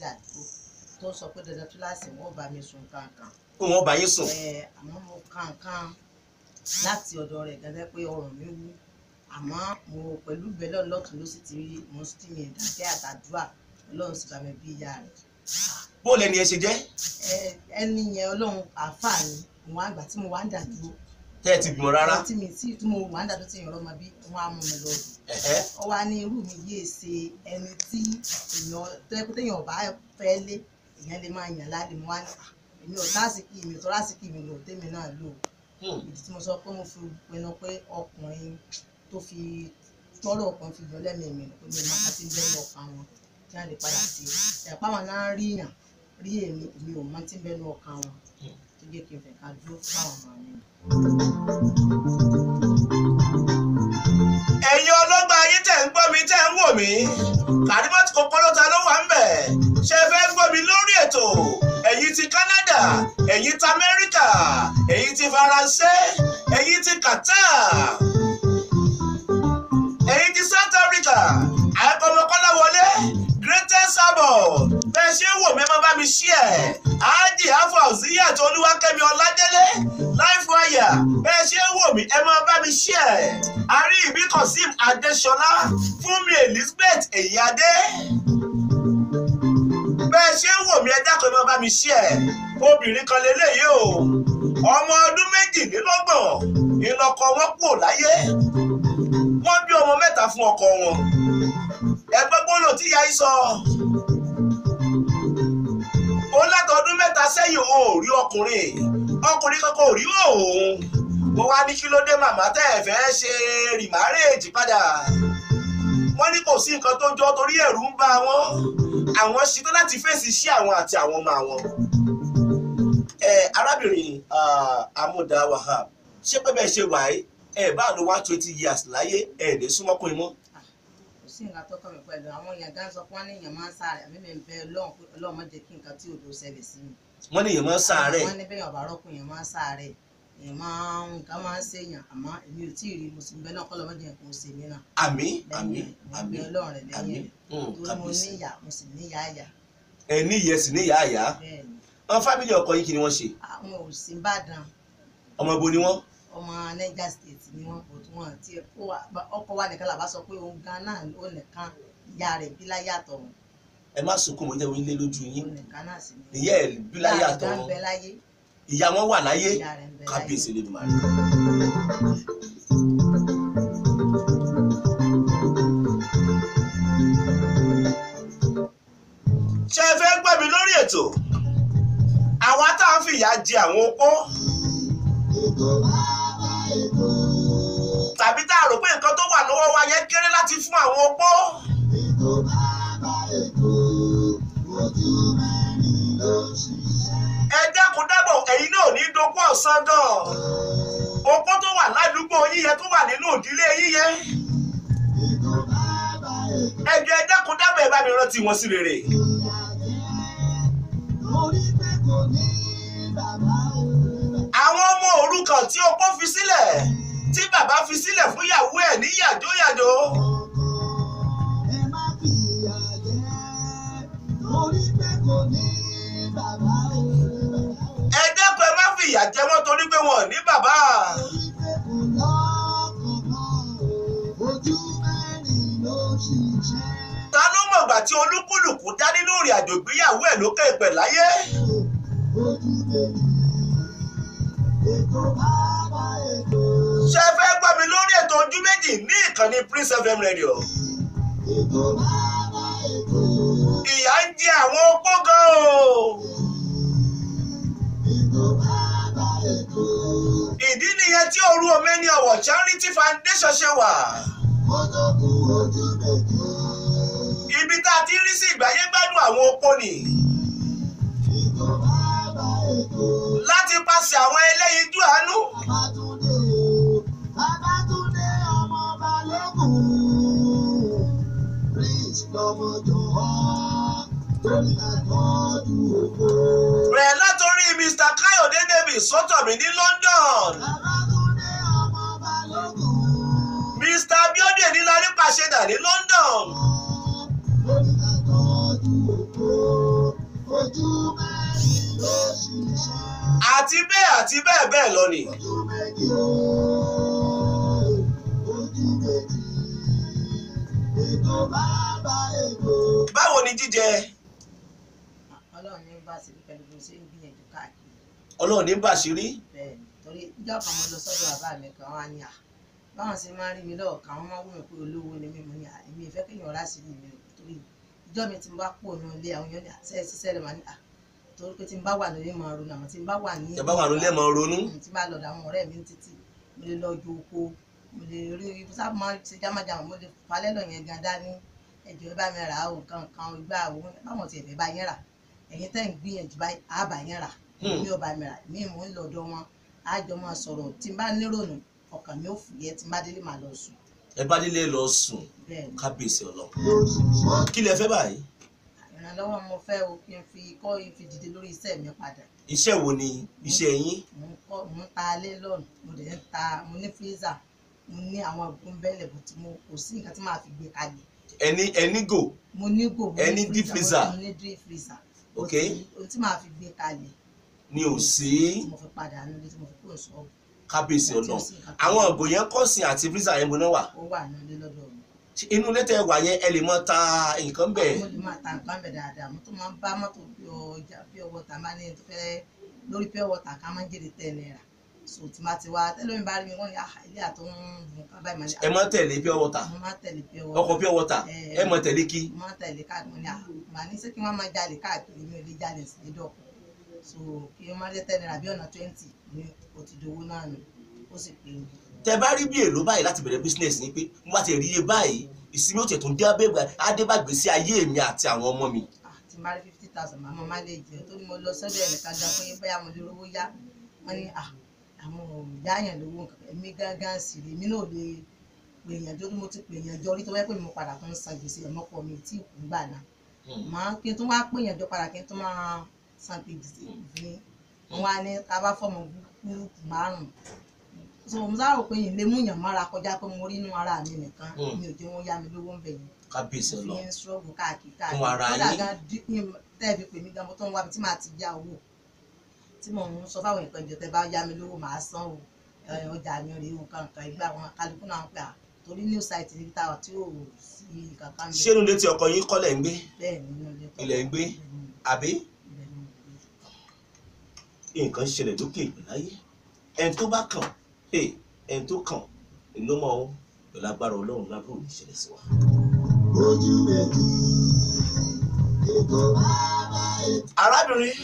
dàdúró tó sọ pé dandan túláàsì wọn ò bá mi sùn kankan. Kó wọn bá yín sùn. Àmọ́ mo kankan láti ọ̀dọ̀ rẹ̀ gẹ́gẹ́ pé ọrùn mi wú, àmọ́ mo pẹ̀lú bẹ́lẹ̀ lọ́tún ló sì ti rí mo sì mi ìdákẹ́ àtàdúrà, Ọlọ́run sì bá mi bí ìyá rẹ̀. Bó lẹni ẹ ṣe jẹ́? Ẹni yẹn Ọlọ́run àáfàá ni mo wá gbà tí mo wá ń dàdúró. Tẹ́ ẹ ti bímọ rárá? Tí mi tí mo wà ń dàdúró tí ìrọ̀ máa bí wọn á mú mi lọ. Ọ wá ní irú mi yéé ṣe ẹni tí èèyàn téèyàn bá fẹ́ lé èèyàn lè máa yàn láàlè. Mo wá ní èmi ò tásìkì mi ò tọ́lásìkì mi lò tèmi náà lò. Ìdí tí mo sọ pé mo fi pinnu pé ọkùnrin tó fi tọ́rọ̀ ọkùnrin fi yọ lẹ́mìí mi pé mi máa ti bẹ́ẹ̀ ọkàn wọn tí wọ́n lè padà sí ẹ̀pá wọn náà rí yàn rí èmi èmi ò mọ tí ń bẹ́ẹ̀ ọkàn wọn tó jẹ́ kí n fẹ́ ká dúró fáwọn ọmọ mi. Ẹ̀yin ọlọ́gbà ayé tẹ̀ ń gbọ́ mi tẹ̀ ń wò mí, Kàrímọ́tì Kọ́kọ́lọ́ta ló wà ń bẹ̀. Ṣé ẹ fẹ́ gbọ́ mi lórí ètò? Ẹ̀yin ti Canada, ẹ̀yin ti Amẹ́ríkà, ẹ̀yin ti Faransé, ẹ̀yin ti Qatar, ẹ̀yin ti South Africa, àìkọ́mọkọ́láwọlé Greatest Sabbath. Bẹ́ẹ̀ ṣe ń wò mí ẹ máa bá mi ṣí ẹ̀. Ájì Afauziya àti Olúwakẹ́mi Ọládélé Láìfọ̀yà. Bẹ́ẹ̀ ṣe ń wò mí ẹ máa bá mi ṣí ẹ̀. Àrí ìbí Kazeem Adéṣọlá Fúnmi Elizabeth Èyíadé. Bẹ́ẹ̀ ṣe ń wò mí ẹ dákun ẹ máa bá mi ṣí ẹ̀. Obìnrin kan lélẹ́yìí o. Ọmọ ọdún 22 ìlọkọ wọn kúrò láyé. Wọ́n bí ọmọ mẹ́ta fún ọkọ wọn. Ẹgbẹ́ gbọ́dọ̀ tí ìyá yìí sọ. Ó látọdún mẹ́ta sẹ́yìn òun ò rí ọkùnrin. Ọkùnrin kankan ò rí òun. Mo wá ní kí ló dé màmá tẹ́ ẹ fẹ́ ṣe rìmárèèjì padà. Wọ́n ní kò sí nǹkan tó jọ torí ẹ̀rù ń bà wọ́n. Àwọn ṣetán láti fèsì sí àwọn àti àwọn ọmọ àwọn. Ẹ arábìnrin Amúdá Wahab, ṣé pé bẹ́ẹ̀ ṣe wà ẹ́ ẹ bá lo 120 years láyé ẹ lè súnmọ́kùnrin mọ́? Kò sí nǹkan tó kàn mí pẹ̀lú àwọn èèyàn gán sọ pé wọ́n ní èèyàn máa ń sáré, àmì mi ń bẹ Ọlọ́run pé Ọlọ́run má jẹ́ kí nǹkan tí òdo ṣẹlẹ̀ sí mi. Wọ́n ní èèyàn máa ń sáré. Wọ́n ní bẹ́ẹ̀ ọ̀bà rọ́pò èèyàn máa ń sáré, èèyàn máa ń nǹkan máa ń ṣèyàn, àmọ́ èmi ò tí ì rí, mo sì ń bẹ náà kọ́ lọ́ má jẹ́ nǹkan ó ṣe mí náà. Àmín àmín àmín Ọlọ́run rẹ̀ lẹ́yìn rẹ̀ torí mo níyà mo sì níyà àyà. Ẹ ní ìyẹ sì níyà àyà. Àwọn fámìlì ọkọ yín kí ni wọ́n ṣe? Àwọn ò sí Ìbàdàn. Ọmọ ibo ni wọ́n? Ọmọ Niger State ni wọ́n, kò tún wọn tí ọkọ wa nìkan làbá sọ pé òun gan náà ó nìkan ìyá rẹ̀ bí láyé àtọ̀run. Ẹ má sunkún, mo jẹ́ wọ́n lé lójú yín. Ìyá ẹ̀ bí láyé àtọ̀run. Ìyá wọn wà láyé. Kábíyèsí Elédùmarè. Ṣé ẹ fẹ́ gbọ́ mi lórí ètò? Àwa tá a fìyà jẹ àwọn opó tàbí tá a rò pé nǹkan tó wà lọ́wọ́ wa yẹn kéré láti fún àwọn opó. Ẹ dákun dábọ̀, ẹ̀yin náà ní dopó ọ̀sán gan. Opó tó wà ládùúgbò yín yẹn tó wà nínú ìdílé yín yẹn. Ẹ jọ̀ọ́ ẹ dákun dábọ̀, ẹ bá mi rántí wọn sí rere. Àwọn ọmọ òrukàn tí opó fi sílẹ̀ tí bàbá fi sílẹ̀ fún ìyàwó ẹ̀ ní yàjóyàjó. Ẹ dẹ́kun ẹ má fi ìyà jẹ wọ́n torí pé wọn ò ní bàbá. Ta ló mọ̀gbà tí olúkúlùkù dá nínú ìrìn àjò ìgbéyàwó ẹ̀ lókè ìpẹ̀ láyé? Ṣé ẹ fẹ́ gbọ́ mi lórí ètò Ojú Méjì ní ìkànnì Prince FM Radio? Ìyà ń jẹ àwọn opó gan o. Ìdí nìyẹn tí Òru Omeni Ọ̀wọ̀ Charity Foundation ṣe wà. Ibi tá a ti rí sí ìgbáyé gbádùn àwọn opó ni. Láti pàṣẹ àwọn ẹlẹ́yinjú àánú. Babátúndé ọmọ Balógun, Prince lọmọ jọ̀ọ́, torí ká tọ́jú ògo. Rẹ̀ látòrí Mr. Káyọ̀dé Davis Sọ́tọ̀mí ní London. Babátúndé ọmọ Balógun, Mr. Abiodun Enilari Pàṣẹdà ní London. torí ká tọ́jú ògo. Ojú mẹ́rin ló ṣiṣẹ́. Àti bẹ́ẹ̀ àti bẹ́ẹ̀ bẹ́ẹ̀ lọ ni. Ojú méjì o, ojú méjì. Ètò bàbá ètò. Báwo ni jíjẹ? Ọlọ́run ní bá ṣe pẹ̀lú bí mo ṣe ń gbìyànjú káàkiri. Ọlọ́run ní bàṣírí. Bẹ́ẹ̀ ni, torí ìjọ kan mo lọ sọ́dọ̀ bàbá mi kan wá ní à báwọn ṣe máa ń rí mi lọ́ọ̀kan, wọ́n máa ń wù mí pé olówó ni mí. Mo ní à èmi ìfẹ́ kéèyàn rà sí mi o, torí ìjọ mi tí mo bá pò ní ilé àwọn èèyàn ní àṣẹ ṣiṣẹ́ rẹ̀ máa ní à torí pé tí n bá wà lórí máa ronú, àmọ́ tí n bá wà ní. Tẹ́ bá wà lórí máa ronú. Tí n bá lọ́dọ̀ àwọn ọ̀rẹ́ mi ní títì, mo lè lọ ju oko, mo lè rí sábà máa ṣe jámájámá, mo lè falẹ́ lọ yẹn gan dání, ẹjọ́ ẹ bá mi rà á o, nǹkan kan ìgbà wo báwọn ti ẹ̀fẹ̀ bá yẹn rà, ẹ̀yin tẹ́ ń gbìyànjú báyìí á bá yẹn rà, mi ò bá mi rà, mi mò ń lọ́dọ̀ wọn, á jọ máa sọ̀rọ̀, tí n bá nírònú ọkàn mi ò fúyẹ́, tí n bá délé màá lọ sùn. Ẹ bá délé lọ sùn. Bẹ́ẹ̀ ni. Kábíyèsí Ọlọ́run. Ló ṣiṣẹ́. Kí lẹ fẹ́ báyìí? Ìrànlọ́wọ́ mo fẹ́ o, kí n fi kọ́ fi dìde lórí iṣẹ́ mi padà. Iṣẹ́ wo ni iṣẹ́ yín? Mo ń kọ́, mo ń ta alẹ́ lọ́nà, mo dẹ̀ ń ta, mo ní freezer, mo ní àwọn ìgúnbẹ́lẹ̀ bó ti mo kò sí nǹkan tí màá fi gbé kalẹ̀. Ẹni gò. Mo ní gò, mo Ẹ ní deep freezer. Mo ní deep freezer. Ok. Ohun tí màá fi gbé kalẹ̀. Ni ò sí. Tí mo fi padà nílé, tí mo fi kúrò sọ́ọ̀bù. Kábíyèsí Ọlọ́run. Àwọn ògò yẹn kọ̀sìn àti freezer yẹn gbóná wà. Ó wà nílé lọ́dọ̀ mi. Inú ilé tẹ́ wà yẹn ẹ lè mọ ta nǹkan bẹ́ẹ̀. Mo lè máa ta nǹkan bẹ̀ dáadáa, mo tún máa ń bá mọ́tò bí ọjà pure water máa ní tó fẹ́ lórí pure water ká máa ń jèrè 10 naira. So tí máa ti wá tẹ́lẹ̀ mi bá rí mi wọ́n ní ah ilé àtọ́ ń bùn ká báyìí máa ní. Ẹ máa tẹ̀lé pure water. Mo máa tẹ̀lé pure water. Ọkọ̀ pure water ẹ máa tẹ̀lé kí. Mo máa tẹ̀lé káàkiri, mo ní ah màá ní ṣé kí wọ́n máa jalè káàkiri, mi ò lè jalè sí dọ̀kọ̀. So kí wọ́n máa jẹ́ 10 naira bí ọ̀nà 20 ní òtítọ́wó náà nù, ó sì pé mi. Tẹ bá rí bí èlò báyìí láti bẹ̀rẹ̀ business ni pé mo bá ti rí iye báyìí, ìsinmi ó tiẹ̀ tún dé adébàgbé sí ayé mi àti àwọn ọmọ mi. Tí n bá rí 50,000 màá mọ má lè jẹ, torí mo lọ sọ́dọ̀ ẹnìkan gan pé bóyá mo lè rówó yá, wọ́n ní àwọn ò yáyàn lówó nǹkan, èmi gángan sì rè mí náà lè pè yàn tó mo ti pè yàn jọ rí tó wáyé pé mo padà tó ń san gbèsè ọmọkọ mi tí ìkú gbà náà, màá kí n tún wá pè yàn jọ padà kí n tún máa san gbèsè ní wọn wá ní ká bá fọmọ gúrúùpù márùn-ún. So mo sáré pé yìí lè mú yàn mọ́ra kọjá pé mo rí inú ara mi nìkan, mi ò jẹ́ wọn yá mi lówó ń bẹ̀ yẹn. Kábíyèsí Ọlọ́run. Fi ń struggle káàkiri káàkiri. Fún ara Kódà yín. gan tẹ́ fi pè mí gan mo tó ń wá bí tí màá ti yá owó tí mò ń sọ fáwọn ìpẹ́jọ tẹ́ bá yá mi lówó màá san o, ọjà mi rèé nǹkan nǹkan ìgbà wọn kálukú náà ń pè à torí new site níbi táwa tí ò sí nǹkan kan Ṣé inú ilé tí ọkọ yín kọ́lẹ̀ ń gbé? Bẹ́ẹ̀ ni, inú ilé tó Ilẹ̀ ń gbé? Àbí? Ibẹ̀ ni mo gbé. Nǹkan ṣẹlẹ̀ lókè ìpínláyé. Ẹni tó bá kàn, ẹni tó kàn ló mọ̀ ọ́ pẹ̀lú agbára Ọlọ́run lábúrò ní ìṣẹ̀lẹ̀ sí wa. Ojú méjì, ètò bàbá ètò. Arábìnrin.